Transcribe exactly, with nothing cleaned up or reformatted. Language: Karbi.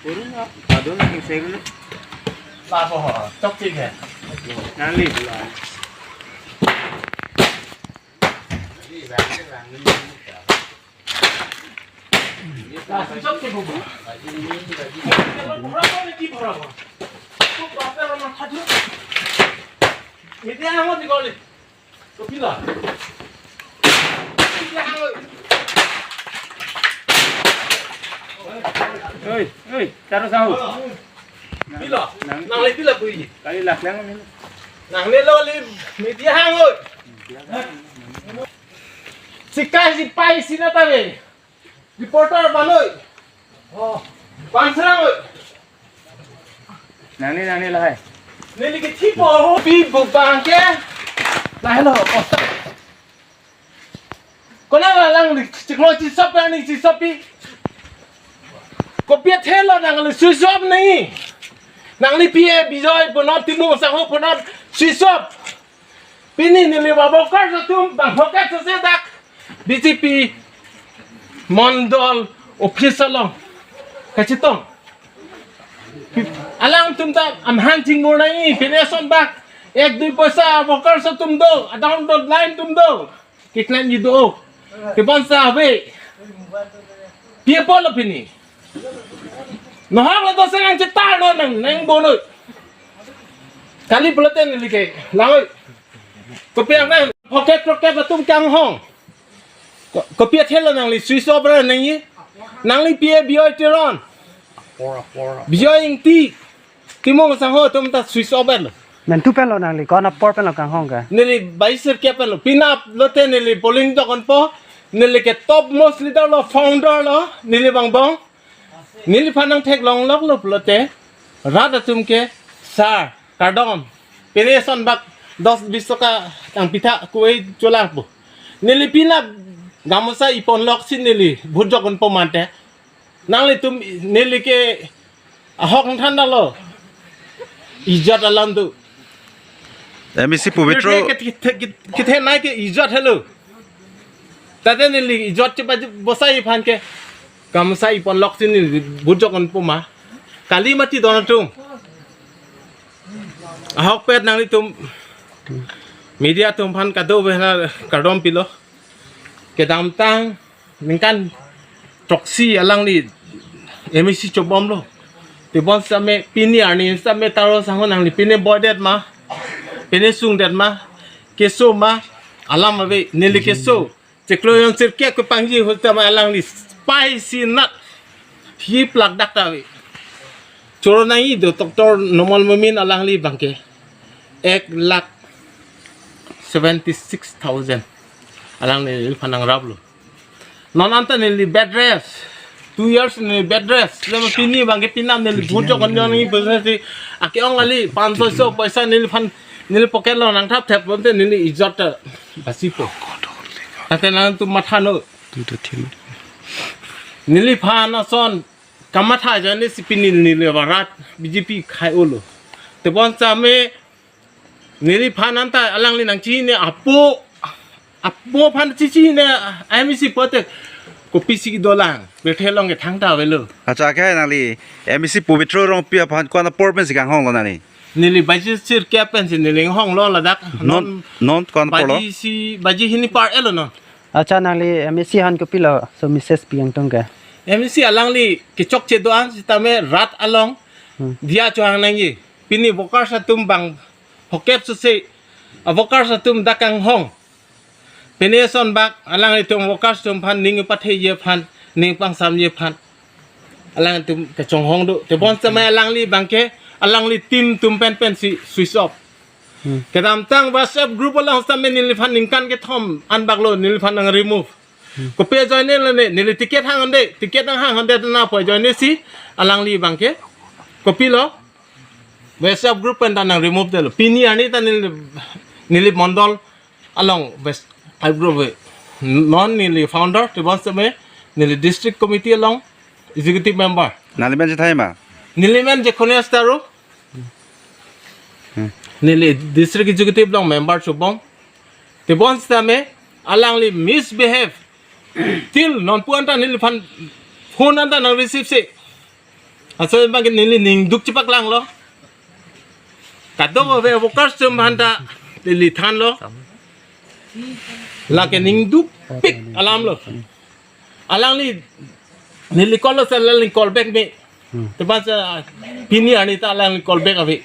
Kurang apa? Padon lagi saya dulu. Lapo ho, chokche ke. Nangli. Laso chokche bu. Bhora ko ne ki bhora ko? To bap ra na thadu. Ite ang di kali. Kopilo? Oi, oi, Taro Sahu. Pilo? Nang- Nangli pilo puji? Kali laklang ini. Nangli lo li media hang oi. Sikai sipai sina tave. Reporter banoi. Oh, pansrang oi. Nangli, nangli lahai. Neli ke thipo ho pi bu bang ke. Lahai lo. Konat alang ni chiklo chisop ni chisopi. Kopi athelo nangli switch off nangji. Nangli P A Bijoy punot Timung Sangho punot switch off. Pini neli ba workers atum bang hoket sese dak B J P mondol office along kachetong. Alangtum ta amhan chingmur nangji, pini eson bak ek dui poisa workers atum do, adang dot line atum do. Kiklan ji do. Tebonta ave. Pi apotlo pini. Nohak lo to sengang chetar no nang, nang bonoi. Kali pulote neli ke, langoi. Kopi ang nang, pocket pocket atum kanghong. Ko-, kopi athelo nangli switch off ra nangji. Nangli P A Bijoy Teron. Bijoy Ingti. Timung Sangho atum ta switch off lo. Mentu penlo nangli, ko-an apor penlo kanghong ke? Neli baisir ke penlo. Penap lote neli polling jok-onpo. Neli ke top most leader lo, founder lo. Neli bang bong. Neliphan nangtheklong lok lo pulote rat atum ke sar kardom. Pini eson bak dos bis toka ang pitha kuwei cholang po. Neli penap gamosa ipon lok si neli vote jok-onpo mante. Nanglitum neli ke ahok nangthan dalo. Ijat alam tu. M A C Pabitra. Kithe, kithe, kithe, kithe nai ke ijat helo. Tate neli ijat chepa bosai aphan ke. Gamosa ipon lok si neli vote jok-onpo ma. Kali mati don atum. Ahokpet nanglitum media atum aphan kado behna kardom pilo. Kedamtang ningkan throksi alangli M A C chobomlo. Tebon same pini arni same Taro Sangho nangli pini boydet ma. Pini sungdet ma. Keso ma. Alam ave neli keso. Chiklo jon sirkep kepangji ahut tame alangli pai sinat. Hi plak dak ta ave. Choro nangji do Doctor Numal Momin alangli bangke. Ek lakh seventy six thousand. Alangli neliphan nangraplo. Non anta neli bed rest. Two years neli bed rest. Lema pini bangke penap neli vote jok-on nangji pusi ake-ong kali panch soi so poisa neliphan neli pocket lo nangthap thap bonte neli ijat ta basipo. Tate nangtum matha no. Neliphan ason kamatha ajoine si pini neli ba rat B J P khai-olo. Tebon same neliphan anta alangli nangchini apo, apo aphan chichini M A C pote kopisi dolang. Bethe along ke thangta avelo. Acha, ke nangli M A C Pabitra Rongpi aphan ko-an apor pensi kanghonglo nangli? Neli baji sirkep pensi neli honglo ladak. Non, non, non ko-an apor lo? Baji isi, baji hini par-etlo non. Acha, nangli M A C aphan kopilo laso message pi-ang tong ke? M A C alangli kechokche do-an sitame rat along. Hmm. Diya chohang nangji. Pini workers atum bang hoket sose a workers atum dak kanghong. Pini eson bak alanglitum workers atum aphan ning patheji aphan, ning pangsamji aphan alangtum kachonghong do. Tebon same alangli bangke alangli team atum pen pensi switch off. Hmm. Kedamtang WhatsApp group along same neliphan ningkan kethom an baklo neliphan nang remove. Hmm. Kopi ajoine lone, neli ticket hang-onde, ticket nanghang-onde na pu ajoine si alangli bangke. Kopilo? WhatsApp group pen ta nang remove detlo. Pini arni ta neli, neli mondol along West five group we. Non neli founder, tebon same neli district committee along executive member. Nangli men chethai ma? Neli men Jekhonia Taro. Hmm. Neli district executive along member chobom. Tebon same alangli misbehave. Till non pu anta neliphan phone anta nang receive si. Laso abang ke neli ningduk chepaklanglo. Kadokave workers atum aphan ta neli thanlo. Lake ningdukpik alamlo. Alangli neli call lo sir, alangli call back me. Hmm. Tepas, ah, pini arni ta alangli call back ave.